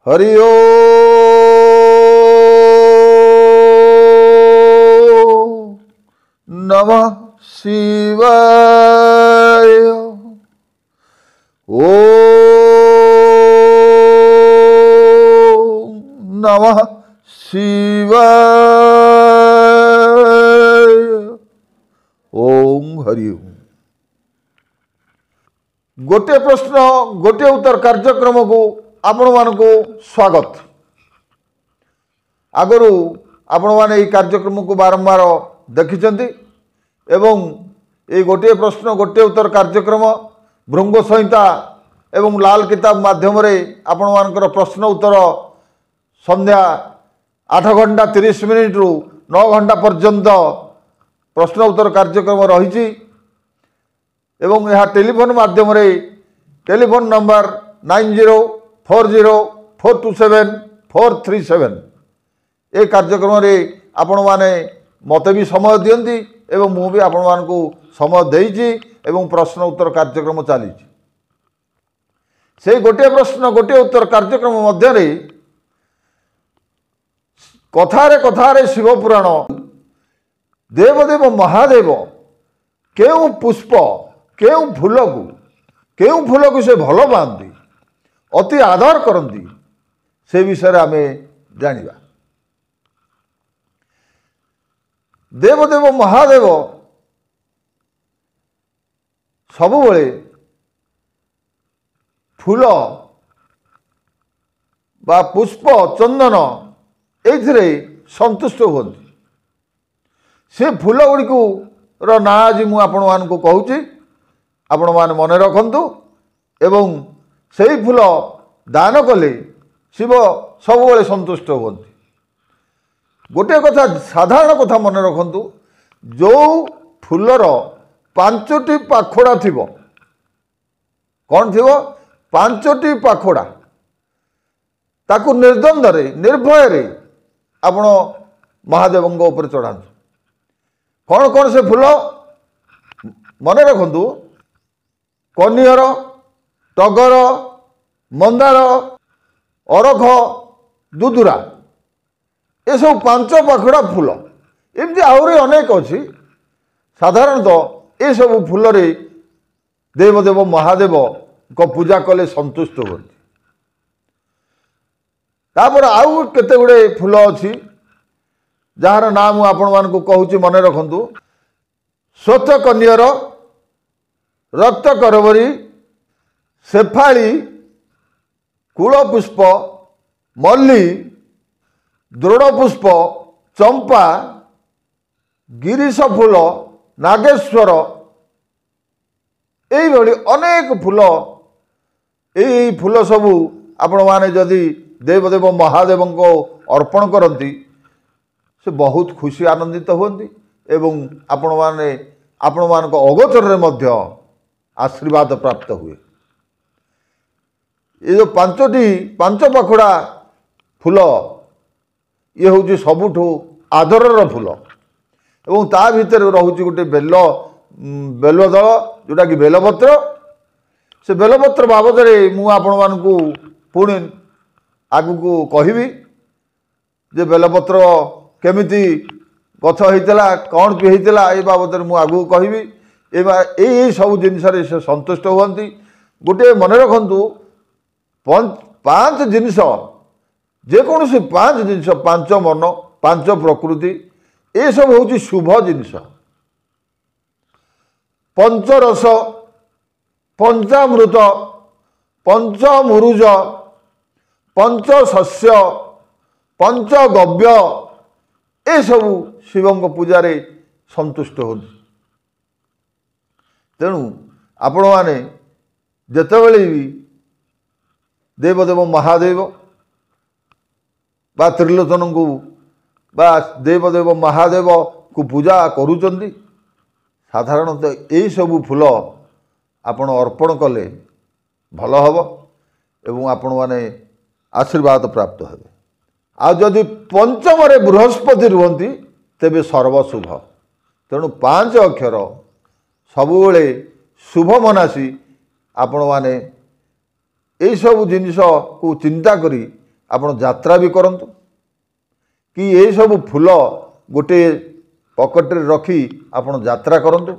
ହରି ଓଁ ନମଃ ଶିବାୟ। ଓଁ ନମଃ ଶିବାୟ। ଓଁ ହରି ଓଁ। ଗୋଟିଏ ପ୍ରଶ୍ନ ଗୋଟିଏ ଉତ୍ତର କାର୍ଯ୍ୟକ୍ରମକୁ ଆପଣମାନଙ୍କୁ ସ୍ୱାଗତ। ଆଗରୁ ଆପଣମାନେ ଏହି କାର୍ଯ୍ୟକ୍ରମକୁ ବାରମ୍ବାର ଦେଖିଛନ୍ତି ଏବଂ ଏଇ ଗୋଟିଏ ପ୍ରଶ୍ନ ଗୋଟିଏ ଉତ୍ତର କାର୍ଯ୍ୟକ୍ରମ ଭୃଙ୍ଗ ସଂହିତା ଏବଂ ଲାଲ କିତାବ ମାଧ୍ୟମରେ ଆପଣମାନଙ୍କର ପ୍ରଶ୍ନ ଉତ୍ତର ସନ୍ଧ୍ୟା 8 ଘଣ୍ଟା 30 ମିନିଟ୍ରୁ 9 ଘଣ୍ଟା ପର୍ଯ୍ୟନ୍ତ ପ୍ରଶ୍ନ ଉତ୍ତର କାର୍ଯ୍ୟକ୍ରମ ରହିଛି ଏବଂ ଏହା ଟେଲିଫୋନ୍ ମାଧ୍ୟମରେ ଟେଲିଫୋନ୍ ନମ୍ବର 9040427437 ଏ କାର୍ଯ୍ୟକ୍ରମରେ ଆପଣମାନେ ମୋତେ ବି ସମୟ ଦିଅନ୍ତି ଏବଂ ମୁଁ ବି ଆପଣମାନଙ୍କୁ ସମୟ ଦେଇଛି ଏବଂ ପ୍ରଶ୍ନ ଉତ୍ତର କାର୍ଯ୍ୟକ୍ରମ ଚାଲିଛି। ସେଇ ଗୋଟିଏ ପ୍ରଶ୍ନ ଗୋଟିଏ ଉତ୍ତର କାର୍ଯ୍ୟକ୍ରମ ମଧ୍ୟରେ କଥାରେ କଥାରେ ଶିବପୁରାଣ ଦେବଦେବ ମହାଦେବ କେଉଁ ପୁଷ୍ପ କେଉଁ ଫୁଲକୁ ସେ ଭଲ ପାଆନ୍ତି, ଅତି ଆଦର କରନ୍ତି, ସେ ବିଷୟରେ ଆମେ ଜାଣିବା। ଦେବଦେବ ମହାଦେବ ସବୁବେଳେ ଫୁଲ ବା ପୁଷ୍ପ ଚନ୍ଦନ ଏଇଥିରେ ସନ୍ତୁଷ୍ଟ ହୁଅନ୍ତି। ସେ ଫୁଲ ଗୁଡ଼ିକୁର ନାଁ ଆଜି ମୁଁ ଆପଣମାନଙ୍କୁ କହୁଛି, ଆପଣମାନେ ମନେ ରଖନ୍ତୁ ଏବଂ ସେଇ ଫୁଲ ଦାନ କଲେ ଶିବ ସବୁବେଳେ ସନ୍ତୁଷ୍ଟ ହୁଅନ୍ତି। ଗୋଟିଏ କଥା ସାଧାରଣ କଥା ମନେ ରଖନ୍ତୁ, ଯେଉଁ ଫୁଲର 5ଟି ପାଖୁଡ଼ା ଥିବ, କ'ଣ ଥିବ? 5ଟି ପାଖୁଡ଼ା, ତାକୁ ନିର୍ଦ୍ୱନ୍ଦ୍ୱରେ ନିର୍ଭୟରେ ଆପଣ ମହାଦେବଙ୍କ ଉପରେ ଚଢ଼ାନ୍ତୁ। କ'ଣ କ'ଣ ସେ ଫୁଲ ମନେ ରଖନ୍ତୁ? କନିଅର, ଟଗର, ମନ୍ଦାର, ଅରଖ, ଦୁଦୁରା, ଏସବୁ 5 ପାଖୁଡ଼ା ଫୁଲ। ଏମିତି ଆହୁରି ଅନେକ ଅଛି। ସାଧାରଣତଃ ଏସବୁ ଫୁଲରେ ଦେବଦେବ ମହାଦେବଙ୍କ ପୂଜା କଲେ ସନ୍ତୁଷ୍ଟ ହୁଅନ୍ତି। ତାପରେ ଆଉ କେତେ ଗୁଡ଼ିଏ ଫୁଲ ଅଛି ଯାହାର ନାଁ ମୁଁ ଆପଣମାନଙ୍କୁ କହୁଛି, ମନେ ରଖନ୍ତୁ। ଶ୍ୱେତ କନିଅର, ରକ୍ତ କରବରୀ, ଶେଫାଳି, କୂଳପୁଷ୍ପ, ମଲ୍ଲି, ଦ୍ରୋଣପୁଷ୍ପ, ଚମ୍ପା, ଗିରିଶ ଫୁଲ, ନାଗେଶ୍ୱର, ଏଇଭଳି ଅନେକ ଫୁଲ। ଏଇ ଫୁଲ ସବୁ ଆପଣମାନେ ଯଦି ଦେବଦେବ ମହାଦେବଙ୍କ ଅର୍ପଣ କରନ୍ତି ସେ ବହୁତ ଖୁସି ଆନନ୍ଦିତ ହୁଅନ୍ତି ଏବଂ ଆପଣମାନେ ଆପଣମାନଙ୍କ ଅଗୋଚରରେ ମଧ୍ୟ ଆଶୀର୍ବାଦ ପ୍ରାପ୍ତ ହୁଏ। ଏ ଯେଉଁ 5 ପାଖୁଡ଼ା ଫୁଲ, ଇଏ ହେଉଛି ସବୁଠୁ ଆଦରର ଫୁଲ ଏବଂ ତା ଭିତରେ ରହୁଛି ଗୋଟେ ବେଲଦଳ, ଯେଉଁଟାକି ବେଲପତ୍ର। ସେ ବେଲପତ୍ର ବାବଦରେ ମୁଁ ଆପଣମାନଙ୍କୁ ପୁଣି ଆଗକୁ କହିବି ଯେ ବେଲପତ୍ର କେମିତି ଗଛ ହେଇଥିଲା, କ'ଣ ବି ହେଇଥିଲା, ଏ ବାବଦରେ ମୁଁ ଆଗକୁ କହିବି। ଏଇ ସବୁ ଜିନିଷରେ ସେ ସନ୍ତୁଷ୍ଟ ହୁଅନ୍ତି। ଗୋଟିଏ ମନେ ରଖନ୍ତୁ, 5 ଜିନିଷ, ଯେକୌଣସି 5 ଜିନିଷ, 5 ମନ, 5 ପ୍ରକୃତି, ଏସବୁ ହେଉଛି ଶୁଭ ଜିନିଷ। ପଞ୍ଚରସ, ପଞ୍ଚାମୃତ, ପଞ୍ଚମୁରୁଜ, ପଞ୍ଚଶସ୍ୟ, ପଞ୍ଚଗବ୍ୟ, ଏସବୁ ଶିବଙ୍କ ପୂଜାରେ ସନ୍ତୁଷ୍ଟ ହୁଅନ୍ତି। ତେଣୁ ଆପଣମାନେ ଯେତେବେଳେ ବି ଦେବଦେବ ମହାଦେବ ବା ତ୍ରିଲୋଚନଙ୍କୁ ବା ଦେବଦେବ ମହାଦେବକୁ ପୂଜା କରୁଛନ୍ତି, ସାଧାରଣତଃ ଏଇସବୁ ଫୁଲ ଆପଣ ଅର୍ପଣ କଲେ ଭଲ ହେବ ଏବଂ ଆପଣମାନେ ଆଶୀର୍ବାଦ ପ୍ରାପ୍ତ ହେବେ। ଆଉ ଯଦି ପଞ୍ଚମରେ ବୃହସ୍ପତି ରୁହନ୍ତି ତେବେ ସର୍ବଶୁଭ। ତେଣୁ 5 ଅକ୍ଷର ସବୁବେଳେ ଶୁଭ ମନାସି ଆପଣମାନେ ଏଇସବୁ ଜିନିଷକୁ ଚିନ୍ତା କରି ଆପଣ ଯାତ୍ରା ବି କରନ୍ତୁ କି ଏଇସବୁ ଫୁଲ ଗୋଟିଏ ପକେଟରେ ରଖି ଆପଣ ଯାତ୍ରା କରନ୍ତୁ,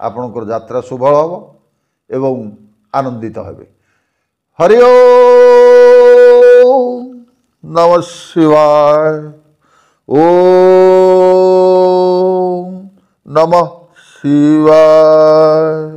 ଆପଣଙ୍କର ଯାତ୍ରା ସୁଫଳ ହେବ ଏବଂ ଆନନ୍ଦିତ ହେବେ। ହରି ଓଁ ନମଃ ଶିବାୟ। ଓଁ ନମଃ ଶିବାୟ।